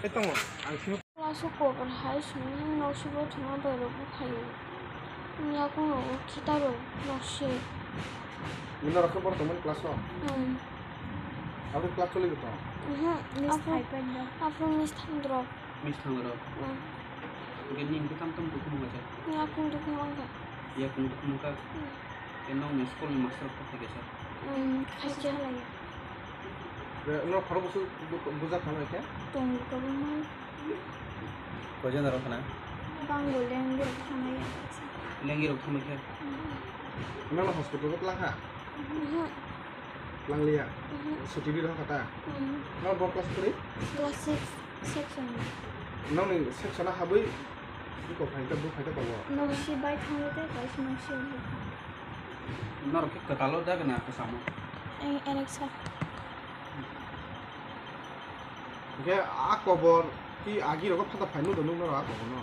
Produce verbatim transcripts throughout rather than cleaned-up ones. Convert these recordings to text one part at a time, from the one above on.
Tongo, ang sino. Class o kobor hai simi nok sibo thuma borok bo phaio. Yakung rogo khitaro nok si. Nini norok khe borok tongmani class o? Hmm. Abo class choli tong? Mhm. Miss Apo, Thaipen da. Apo Miss Thandrok. Miss Thandrok. Hmm. Hingke nini khe tam tam dukhu mangkha? Yakung dukhu mangkha. Yakung dukhu mangkha? Hmm. Ke nokni school ni master kok hai kaisa? Hmm, khaisa. Be, no khorok bwswk bu-, bujak kha bai khe? Tong kwbangma. Koijon rok khna? Bango lengirok thanai ya. Lengirok thanai khe? Mhm. Nono hospital o twlang kha? Mhm. Twlang liya? Mhm. Suti bi rok kha ta? Mhm. No bo class three? Class six section. Nokni section a habwi buko phaikhe, bo phaikhe tongo? Noksi bai thango tei kaisa noksi bai thango. Norok khe kwtal o da gana kwchamo? Ei, Alexa. Hingke a kobor ki agi rogo phata phai nukgo nukno a kobor no?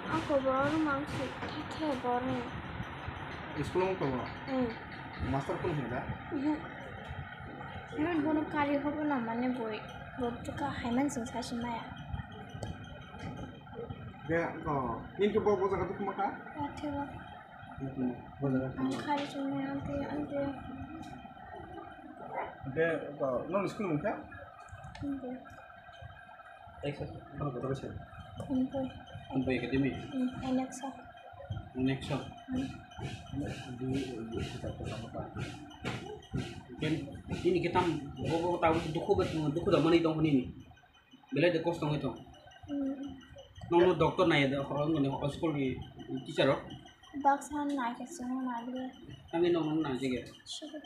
A kobor mang si thai thai bor ni. School o tongo? Hmm. Master phone hwnda? Mhm. Hwnba bono kari hobo na mane boi. Bo to ka haiman sing sa si maya. Hingke, oh, nini khe bo, bo jaga dukhu maka? Athebo. Bo jaga. Ang khari chumni aunty, aunty. Hingke, oh, nong school mungkha? Aunty. Eksa, ano kota kasa? Aunty. Aunty Academy? Hmm, Anaksa. Anaksa? Hmm. Ken, ini kita, bo, bo, tahu dukhu, dukhu da mani tong ini. Belai de kosto wngwi tong. Hmm. Nokno doctor nai de, ho, ngoni ho, school ni teacher rok? Baksa nai khe chwng nai de. Tamni nokno nai jege. Sure.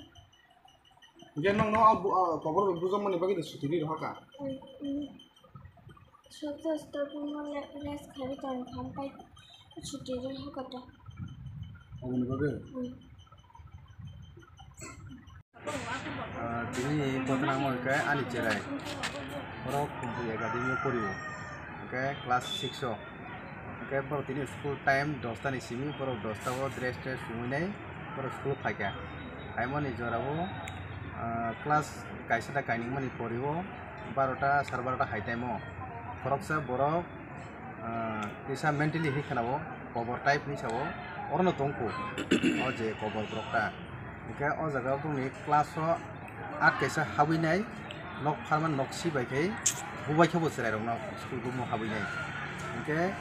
Hingke nokno a bu-, a kobor bai bujokmani bagwi de suti ri rohor ka? Hmm, hmm. Sukta sukta bumo le-, rest khawi tong kha, pai suti ri rohor ka ta. Aboni bagwi? Hmm. Ah, tini ghotona wngkha ani cherai. Borok Khumpui Academy o porio. Hingke class six o. Hingke borok tini school time dosta ni simi, borok dosta o dress tres chumui nai borok school o phaikha. Phaimani jora o, ah, class kaisa da kainwi mani porio, barota, sar barota hai time o. Khoroksa borok ah, kisa mentally hinwi kheno kobor type hinwi sao, orono tongkhu o je kobor borok ta. Hingke o jaga o bongni class o at kaisa habwi nai, nok pharma nok si bai khe bubai khe bo cherai rokno school room o habwi nai. Hingke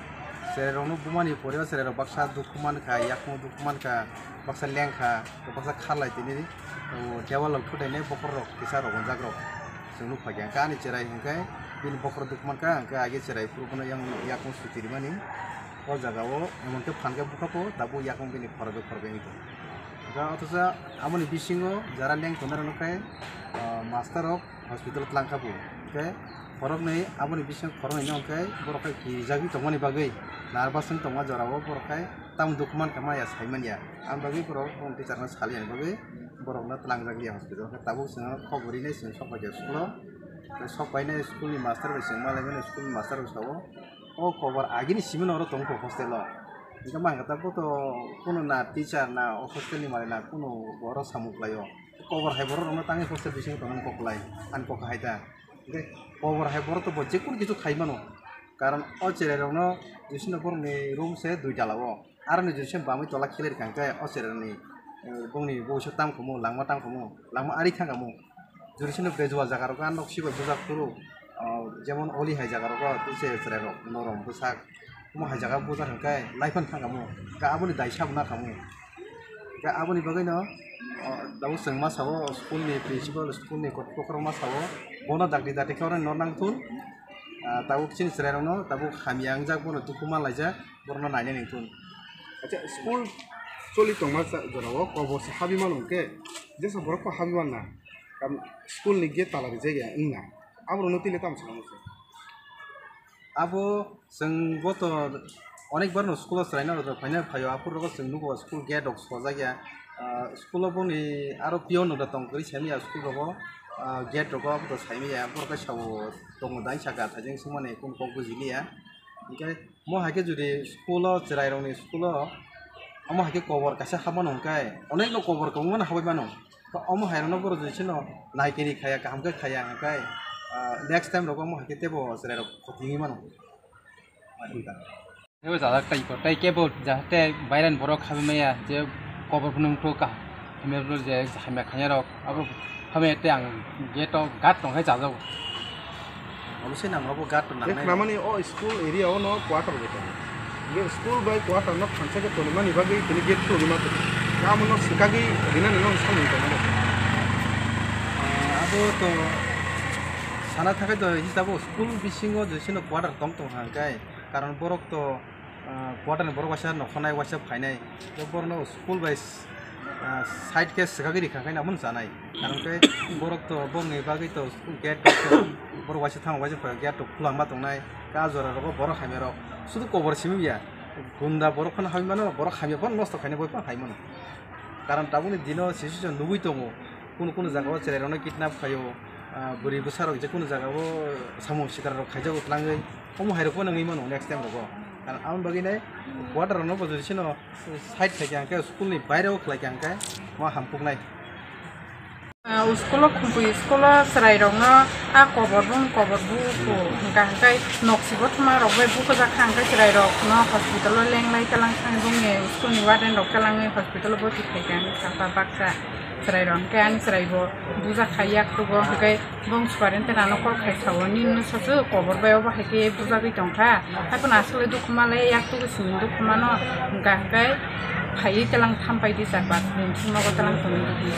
cherai rokno bumani pore o cherai rok baksa dukhu mankha, yakung dukhu mankha, baksa lengkha, baksa kharlai tini o table rok thutai nai bokhorok kisa rok gonjak rok. Chwng nuk phaikha, hwnkhe ani cherai hwnkhe bini bokhorok duk mankha, hwnkhe age cherai phuru phano yang yakung suti rimani. O jaga o emon khe phan khe bukha pho, tabuk yakung bini khorokbe khorokbe wngwi tongo. Hwnkhe othosa aboni bisingo jara leng tongnai rok khe, ah, master rok hospital o twlang kha bo. Hwnkhe khoroknwi aboni bisingo khoroknwi no hwnkhe borok khe kirijagwi tongmani bagwi nervous wng tongma jora o borok khe tamo duk mankha maya sai manya. Ang bagwi borok boni teacher no saliya ni bagwi borok no twlangjak liya hospital. Hwnkhe tabuk chwng kok rinai chwng sok paikha school o. Tei sok painai school ni master bai chwng malaimani school ni master bai sao, o kobor agini simi no oro tongkho hostel o. Hwnkhe mankha ta bo to kunu na teacher na o hostel ni malik na kunu oro samung khlai o. Kobor hai borok rok no tangwi hostel bisingo tongmani kok lai ani kok hai ta. Hwnkhe kobor hai borok to bo jekunu kisu khai mano. Karon o cherai rok no bisino borok ni room se dui tala o. Aroni jurison bamwi tola khilir kha hwnkhe o cherani, eh, bongni bwswk tam khumu, langma tam khumu, langma ari thang khamu. Jurison gradual jaga rogo, ah, nok sibai bujak phuru, ah, jemon oli hai jaga rogo, tei se cherai rok norom bwsak. Omo hai jaga bujak hwnkhe laiphano thang khamu, hwnkhe aboni daisa bo na khamu. Hwnkhe aboni bagwino, ah, tabuk chwng ma sao, school ni principal, school ni kok-, kokrok ma sao, bono dakti dakti khe oro no nang thun. Ah, tabuk chini cherai rokno tabuk hamya wngjak, bono dukhu manlaijak. Borokno nainani wngkhe. Acha, school choli tongma sa-, jorao kobor se habwi mano hwnkhe, jesa borok khe habwi manna. Kam, school ni gate tala rijak ya wngna. Aborokno tini tamo sana muchung. Abo chwng bo to onek bar no school o chwraino rwjak phaina phaio, aphuru rogo chwng nugo school gate rok sojak ya. Ah, school o boni aro peon rok tong kwrwi saimanya school rogo, ah, gate rogo abo to saimanya, borok khe sao tongo dai saka thaijeng swngmani kunu kok bujiliya. Hwnkhe mo hai khe jodi school o, chwrairokni school o, omo hai khe kobor kaisa habmano hwnkhe, onekno kobor kwbangmano habwi mano. Omo hairokno borok jodi seno naikiri khaiya, kaham khe khaiya hwnkhe, Ah, next time rogo mo hai khe tebo chwrai rok khoti wngwi mano. Tebo jajak tai ko, tai kebo jahate bairan borok khabi maya je kobor phunung to ka, hamya je hamya khanya rok abo hamya te ang gate o guard tong hai jajago. Abo se nang abo guard to nang nai. Klamani o school area o no quarter bo tongo. Ge school bai quarter no phansa khe toni mani bagwi tini gate khulugwi ma tongo. Amo no swkagwi rinani no samung tongo. Ah, abo to sana thakai to hisabo school bisingo jesino quarter tong tong hangkai. Karon borok to, ah, quarter ni borok waisa nokhonai waisa phainai. To borok no school bai ah, side khe swkagwi rikha khe nang phano chanai. Karon khe borok to borokni bagwi to gate rok to borok waisa thang waisa phai gate rok khulangma tongnai. Ka jora rogo borok hamya rok sudu kobor simi ya. Gunda borok phano hamya mano, borok hamya phano nosto khaina boi phano hai mano. Karon tabukni dino situation nugwi tongo. Kunu kunu jagao chwrai rokno kidnap khaio, ah, bwrwi bwsa rok je kunu jagao samung sikar rok khaijago twlangwi. Omo hai rok phano wngwi mano next time rogo. Karon aboni bagwi nai quarter rok no bo jodi sino side khlai khe ang khe school ni baire o khlai khe ang khe ma hamkuk nai. Ah, school o khumui school o chwrai rok no a kobor bung kobor bu ku hingka hingkai nok si bo thuma rok bai bukujak kha hingkai chwrai rok no hospital o lenglai talang thang bung ni school ni warden rok talang ni hospital o bwtwi khai khe ang kha baksa chwrai rok hingkai ani chwrai bo bujak kha yak tugo hingkai. Bong suparente nano call khai sao, nini sasu kobor bai obo hai khe bujagwi tongkha. Haikhe aswk le dukhu ma le yak tugwi simi dukhu mano, hwnkha hwnkhe phaiwi telang thampai di char pas din simi nogo telang tongwi di.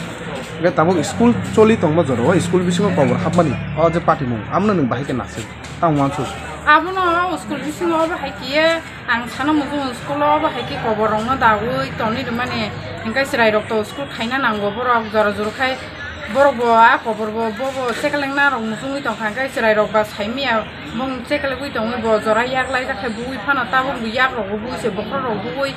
Hwnkhe tabuk school choli tongma jora o school bisingo kobor hapmani o je patimung, abono nwng bahai khe nasik tamo uansuk. Abono o school bisingo obo hai khe Ang sana muchungo school o bo hai khe kobor rok no dawi tonwi rwmani, hwnkhe chwrai rok to school khaina nango borok jora jora khai borok bo a kobor bo bo bo chekeleng na rok muchungwi tongkha hwnkhe chwrai rok ba saimanya bong chekelegwi tongwi bo jora yak laijak khai bui phano tabuk bo yak rok bo bui se bokhorok rok bui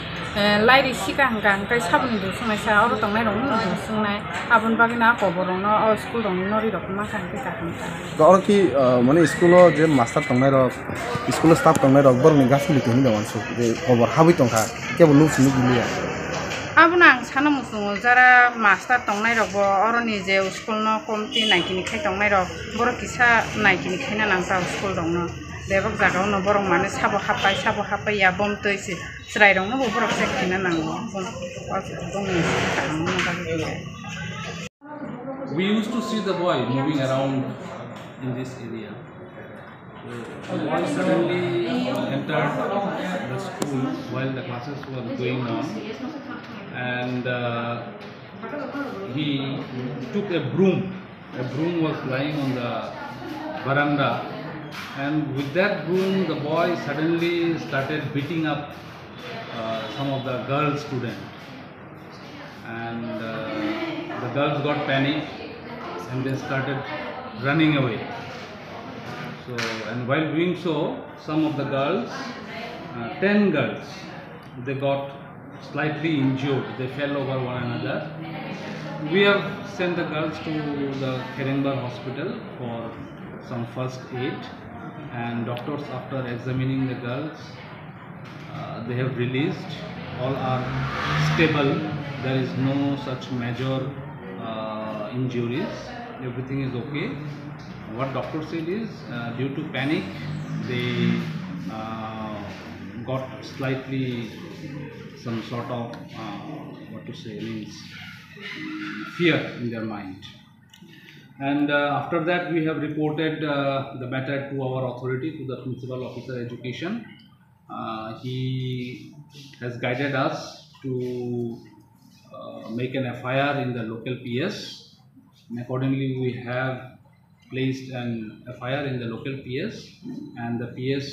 lai ri sika hwnkha hwnkhe saboni bo swngnai sa oro tongnai rok no bo swngnai aboni bagwi no a kobor rok no o school rok ni norwi rok ma kha hwnkhe kaham kha. Oro ki mane school o je master tongnai rok School staff tongnai rok borokni gasuli tongwi da uansuk je kobor habwi tongkha kebo nuk sini biliya. Abono ang sana muchungo jara master tongnai rok bo oroni je school no komti naikini khai tongnai rok borok kisa naikini khaina nang ta school rok no bebak jaga o no borok mane sabo hapai sabo hapai ya bom twi se chwrai rok no bo borok check khaina nango bong bongni kaham no bagwi. We used to see the boy moving around in this area. So the boy suddenly entered the school while the classes were going on, and uh, he took a broom. A broom was lying on the veranda, and with that broom, the boy suddenly started beating up uh, some of the girl students. And uh, the girls got panic and they started running away. So, and while doing so, some of the girls, uh, ten girls, they got slightly injured. They fell over one another. We have sent the girls to the Kherengbar hospital for some first aid, and doctors, after examining the girls, uh, they have released. All are stable. There is no such major uh, injuries. Everything is okay. What doctor said is uh, due to panic, they uh, got slightly some sort of uh, what to say means fear in their mind. And uh, after that, we have reported uh, the matter to our authority, to the principal officer education. Uh, he has guided us to uh, make an F I R in the local P S. And accordingly, we have placed an F I R in the local P S, and the P S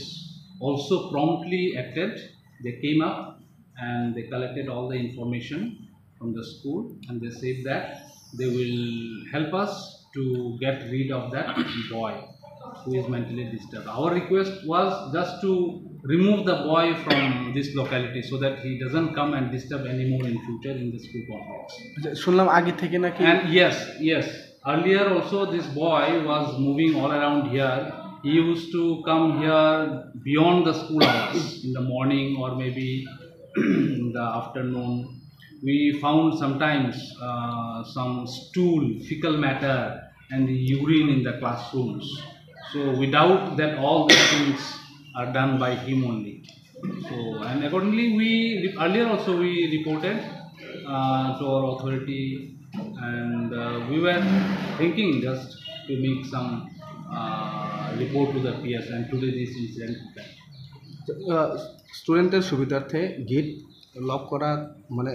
also promptly acted. They came up and they collected all the information from the school, and they said that they will help us to get rid of that boy who is mentally disturbed. Our request was just to remove the boy from this locality so that he doesn't come and disturb anymore in future in the school complex. আচ্ছা, শুনলাম আগে থেকে নাকি? And yes, yes. Earlier also this boy was moving all around here. He used to come here beyond the school hours in the morning or maybe in the afternoon. We found sometimes uh, some stool, fecal matter, and the urine in the classrooms. So we doubt that all these things are done by him only. So, and accordingly, we re- earlier also we reported uh, to our authority, and uh, we were thinking just to make some uh, report to the P S, and today this incident happened. স্টুডেন্টদের সুবিধার্থে gate lock করা, মানে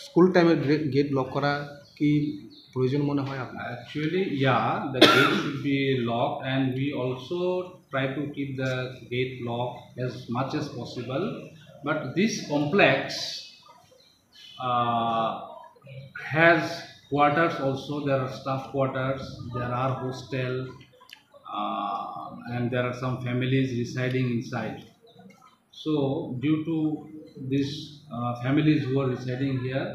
স্কুল টাইমের gate lock করা কি প্রয়োজন মনে হয় আপনার? Actually, yeah, the gate should be locked, and we also try to keep the gate locked as much as possible. But this complex uh, has quarters also. There are staff quarters, there are hostel, uh, and there are some families residing inside. So, due to these uh, families who are residing here,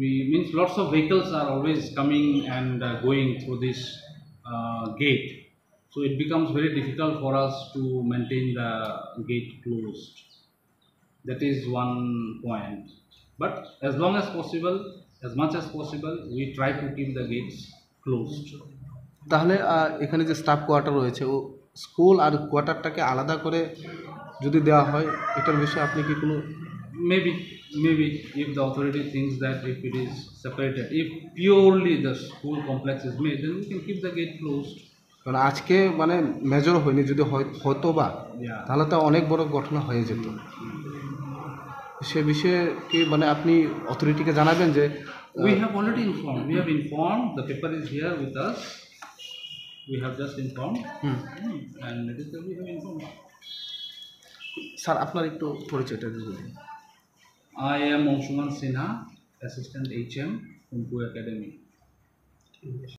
we means lots of vehicles are always coming and uh, going through this uh, gate. So it becomes very difficult for us to maintain the gate closed. That is one point. But as long as possible, as much as possible, we try to keep the gates closed. তাহলে আহ, এখানে যে staff quarter রয়েছে, ও স্কুল আর কোয়ার্টারটাকে আলাদা করে যদি দেওয়া হয়, এটার বিষয়ে আপনি কি কোনো Maybe, maybe if the authority thinks that if it is separated, if purely the school complex is made, then we can keep the gate closed. কারণ আজকে মানে মেজর হয়নি, যদি হয় হতো বা, Yeah. তাহলে তো অনেক বড় ঘটনা হয়ে যেত। সে বিষয়ে কি মানে আপনি অথরিটিকে জানাবেন যে We have already informed. We have informed. The paper is here with us. We have just informed. Hmm. Hmm. And it is that we have informed. Sir, আপনার একটু পরিচয়টা যদি বলেন। I am Angshuman Sinha, Assistant H M, Kumpu Academy.